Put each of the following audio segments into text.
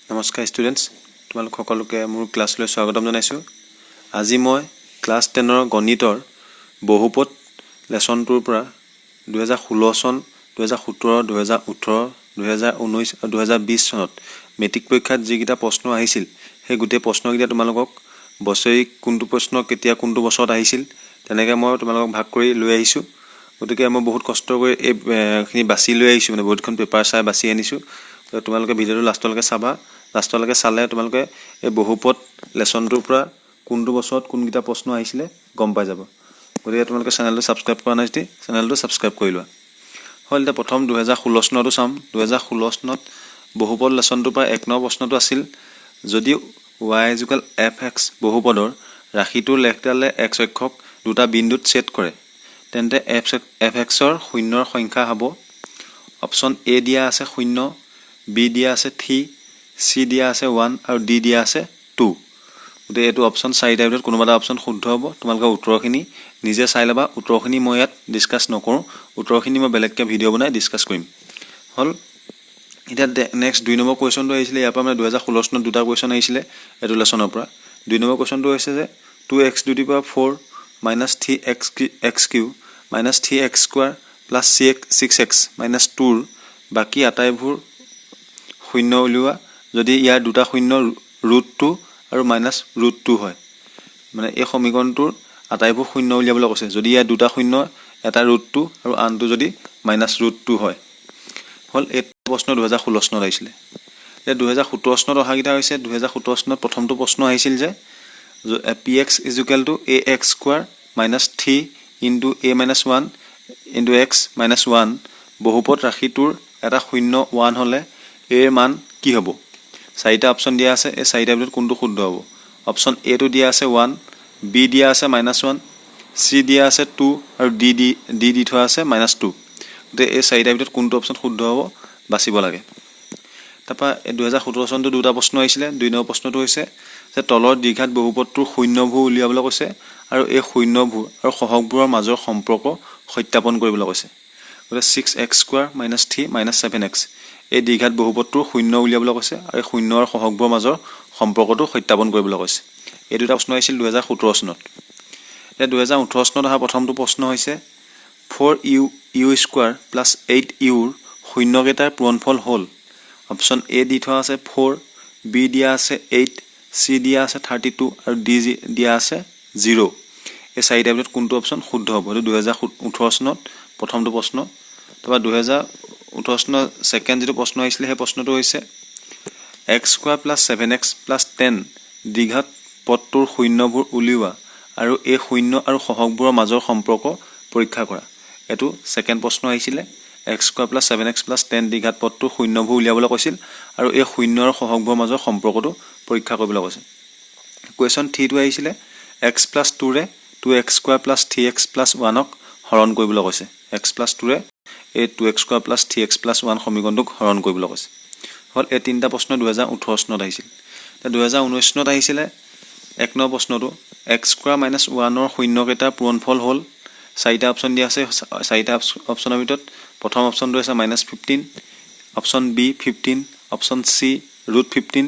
নমস্কাৰ ষ্টুডেণ্টছ, তোমালোক সকলোকে মোৰ ক্লাছলৈ স্বাগতম জনাইছোঁ। আজি মই ক্লাছ 10ৰ গণিতৰ বহুপদ লেচনটোৰ পৰা 2016 চন, 2017, 2018, 2019 আৰু 2020 চনত মেট্ৰিক পৰীক্ষাত যিকেইটা প্ৰশ্ন আহিছিল, সেই গোটেই প্ৰশ্নকেইটা তোমালোকক বছৰি কোনটো প্ৰশ্ন কেতিয়া কোনটো বছৰত আহিছিল, তেনেকৈ মই তোমালোকক ভাগ কৰি লৈ আহিছোঁ। গতিকে মই বহুত কষ্ট কৰি এইখিনি বাছি লৈ আহিছোঁ, মানে বহুতখন পেপাৰ চাই বাছি আনিছোঁ। তোমালোকে ভিডিঅ'টো লাষ্টলৈকে চাবা। লাষ্টলৈকে চালে তোমালোকে এই বহুপদ লেচনটোৰ পৰা কোনটো বছৰত কোনকেইটা প্ৰশ্ন আহিছিলে গম পাই যাব। গতিকে তোমালোকে চেনেলটো ছাবস্ক্ৰাইব কৰা নাই যদি চেনেলটো ছাবস্ক্ৰাইব কৰি লোৱা। হ'ল, এতিয়া প্ৰথম 2016 চনতো চাম। 2016 চনত বহুপদ লেচনটোৰ পৰা 1 নং প্ৰশ্নটো আছিল, যদি why is equal F x বহুপদৰ ৰাশিটোৰ লেখডালে এক্স অক্ষক দুটা বিন্দুত ছেদ কৰে, তেন্তে এফ এক্সৰ শূন্যৰ সংখ্যা হ'ব? অপশ্যন এ দিয়া আছে শূন্য, বি দিয়া আছে থ্ৰী, চি দিয়া আছে ওৱান আৰু ডি দিয়া আছে টু। গতিকে এইটো অপশ্যন চাৰিটাৰ ভিতৰত কোনোবা এটা অপশ্যন শুদ্ধ হ'ব। তোমালোকে উত্তৰখিনি নিজে চাই ল'বা। উত্তৰখিনি মই ইয়াত ডিছকাছ নকৰোঁ। উত্তৰখিনি মই বেলেগকৈ ভিডিঅ' বনাই ডিছকাছ কৰিম। হ'ল, এতিয়া নেক্সট 2 নম্বৰ কুৱেশ্যনটো আহিছিলে ইয়াৰ পৰা, মানে 2016 চনত দুটা কুৱেশ্যন আহিছিলে এইটো লেচনৰ পৰা। 2 নম্বৰ কুৱেশ্যনটো হৈছে যে two x to the power four minus three x cube minus three x square plus c x six x minus tour বাকী আটাইবোৰ শূন্য উলিওৱা, যদি ইয়াৰ দুটা শূন্য ৰুট টু আৰু মাইনাছ ৰুট টু হয়। মানে এই সমীকৰণটোৰ আটাইবোৰ শূন্য উলিয়াবলৈ কৈছে, যদি ইয়াৰ দুটা শূন্য এটা ৰুট টু আৰু আনটো যদি মাইনাছ ৰুট টু হয়। হ'ল, এই প্ৰশ্ন 2016 চনত আহিছিলে। এতিয়া 2017 চনত অহাকেইটা হৈছে, 2017 চনত প্ৰথমটো প্ৰশ্ন আহিছিল যে p x is equal to a x square minus three into a minus one into x minus one বহুপদ ৰাশিটোৰ এটা শূন্য ওৱান হ'লে এৰ মান কি হ'ব? চাৰিটা অপশ্যন দিয়া আছে। এই চাৰিটাৰ ভিতৰত কোনটো শুদ্ধ হ'ব? অপশ্যন এটো দিয়া আছে ওৱান, বি দিয়া আছে মাইনাছ ওৱান, চি দিয়া আছে টু আৰু ডি দি থোৱা আছে মাইনাছ টু। গতিকে এই চাৰিটাৰ ভিতৰত কোনটো অপশ্যন শুদ্ধ হ'ব বাচিব লাগে। তাৰপৰা এই 2017 চনটো দুটা প্ৰশ্ন আহিছিলে। 2 নম্বৰ প্ৰশ্নটো হৈছে যে তলৰ দ্বিঘাত বহুপদটোৰ শূন্যবোৰ উলিয়াবলৈ কৈছে আৰু এই শূন্যবোৰ আৰু সহগবোৰৰ মাজৰ সম্পৰ্ক সত্যাপন কৰিবলৈ কৈছে। গতিকে six x square minus three minus seven x, এই দ্বিঘাত বহুপদটোৰ শূন্য উলিয়াবলৈ কৈছে আৰু এই শূন্য আৰু সহগবোৰৰ মাজৰ সম্পৰ্কটো সত্যাপন কৰিবলৈ কৈছে। এই দুটা প্ৰশ্ন আহিছিল 2017 চনত। এতিয়া 2018 চনত অহা প্ৰথমটো প্ৰশ্ন হৈছে four u u square plus eight ইউৰ শূন্যকেইটাৰ পূৰণফল হ'ল? অপশ্যন এ দি থোৱা আছে ফ'ৰ, বি দিয়া আছে এইট, চি দিয়া আছে 32 আৰু ডি দিয়া আছে জিৰ'। এই চাৰিটাৰ ভিতৰত কোনটো অপশ্যন শুদ্ধ হ'ব? এইটো 2018 চনত প্ৰথমটো প্ৰশ্ন। তাৰপৰা 2018 চনৰ ছেকেণ্ড যিটো প্ৰশ্ন আহিছিলে, সেই প্ৰশ্নটো হৈছে x square plus seven x plus 10 দ্বিঘাত পদটোৰ শূন্যবোৰ উলিওৱা আৰু এই শূন্য আৰু সহগবোৰৰ মাজৰ সম্পৰ্ক পৰীক্ষা কৰা। এইটো ছেকেণ্ড প্ৰশ্ন আহিছিলে। X square plus seven x plus 10 দ্বিঘাত পদটোৰ শূন্যবোৰ উলিয়াবলৈ কৈছিল আৰু এই শূন্য আৰু সহগবোৰৰ মাজৰ সম্পৰ্কটো পৰীক্ষা কৰিবলৈ কৈছিল। কুৱেশ্যন থ্ৰীটো আহিছিলে এক্স প্লাছ টুৰে two x square plus three x plus ওৱানক হৰণ কৰিবলৈ কৈছে। এক্স প্লাছ টুৰে এই two x square plus three x plus one সমীকৰণটোক হৰণ কৰিবলৈ কৈছে। হ'ল, এই তিনিটা প্ৰশ্ন 2018 চনত আহিছিল। এতিয়া 2019 চনত আহিছিলে 1 নং প্ৰশ্নটো, এক্স স্কোৱাৰ মাইনাছ ওৱানৰ শূন্যকেইটাৰ পূৰণফল হ'ল? চাৰিটা অপশ্যন দিয়া আছে। চাৰিটা অপশ্যনৰ ভিতৰত প্ৰথম অপশ্যনটো হৈছে minus 15, option B 15, option C root 15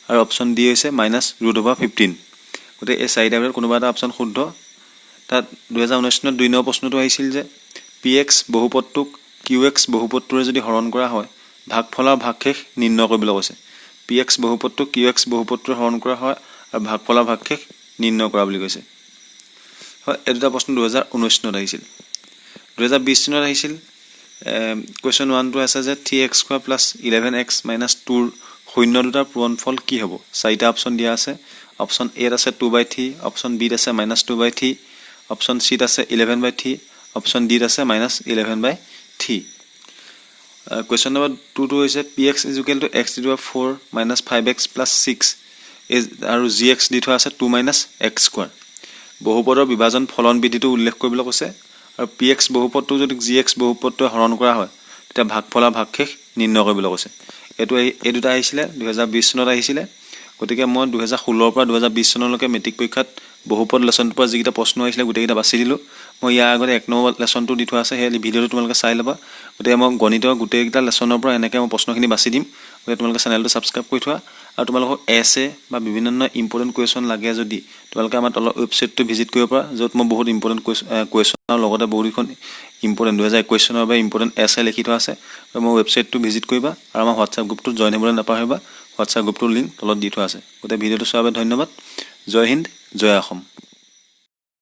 আৰু অপশ্যন ডি হৈছে মাইনাছ ৰুট অভাৰ 15। গতিকে এই চাৰিটাৰ ভিতৰত কোনোবা এটা অপশ্যন শুদ্ধ। তাত 2019 চনত 2 নং প্ৰশ্নটো আহিছিল যে পি এক্স বহুপদটোক কিউ এক্স বহুপদটোৰে যদি হৰণ কৰা হয়, ভাগফল আৰু ভাগশেষ নিৰ্ণয় কৰিবলৈ কৈছে। পি এক্স বহুপদটো কিউ এক্স বহুপদটোৰে হৰণ কৰা হয় আৰু ভাগফল আৰু ভাগশেষ নিৰ্ণয় কৰা বুলি কৈছে। হয়, এই দুটা প্ৰশ্ন 2019 চনত আহিছিল। 2020 চনত আহিছিল কুৱেশ্যন ওৱানটো আছে যে three x square plus 11 x minus tour শূন্য দুটাৰ পূৰণফল কি হ'ব? চাৰিটা অপশ্যন দিয়া আছে। অপশ্যন এত আছে টু বাই থ্ৰী, অপশ্যন বিত আছে minus two by three, option চিত আছে 11 বাই থ্ৰী, অপশ্যন ডিত আছে minus 11 by three। Question number টুটো হৈছে p x is equal to x to four minus five x plus six এই আৰু জি এক্স দি থোৱা আছে টু মাইনাছ এক্স স্কোৱাৰ বহুপদৰ বিভাজন ফলন বিধিটো উল্লেখ কৰিবলৈ কৈছে আৰু পি এক্স বহুপদটো যদি জি এক্স বহুপদটোৱে হৰণ কৰা হয়, তেতিয়া ভাগফল আৰু ভাগশেষ নিৰ্ণয় কৰিবলৈ কৈছে। এইটো এই দুটা আহিছিলে, 2020 চনত আহিছিলে। গতিকে মই 2016ৰ পৰা 2020 চনলৈকে মেট্ৰিক পৰীক্ষাত বহুপদ লেচনটোৰ পৰা যিকেইটা প্ৰশ্ন আহিছিলে, গোটেইকেইটা বাছি দিলোঁ। মই ইয়াৰ আগতে 1 নম্বৰ লেচনটো দি থোৱা আছে, সেই ভিডিঅ'টো তোমালোকে চাই ল'বা। গতিকে মই গণিতৰ গোটেইকেইটা লেচনৰ পৰা এনেকৈ মই প্ৰশ্নখিনি বাছি দিম। গতিকে তোমালোকে চেনেলটো ছাবস্ক্ৰাইব কৰি থোৱা আৰু তোমালোকক এছে বা বিভিন্ন ধৰণৰ ইম্পৰ্টেণ্ট কুৱেশ্যন লাগে যদি, তোমালোকে আমাৰ তলৰ ৱেবছাইটটো ভিজিট কৰিব পাৰা, য'ত মই বহুত ইম্পৰ্টেণ্ট কুৱেশ্যন আৰু লগতে বহুতকেইখন ইম্পৰ্টেণ্ট 2021 চনৰ বাবে ইম্পৰ্টেণ্ট এছে লিখি থোৱা আছে। মোৰ ৱেবছাইটটো ভিজিট কৰিবা আৰু আমাৰ হোৱাটছআপ গ্ৰুপটোত জইন হ'বলৈ নাপাহৰিবা। হোৱাটছআপ গ্ৰুপটোৰ লিংক তলত দি থোৱা আছে। গতিকে ভিডিঅ'টো চোৱাৰ বাবে ধন্যবাদ। জয় হিন্দ, জয় অসম।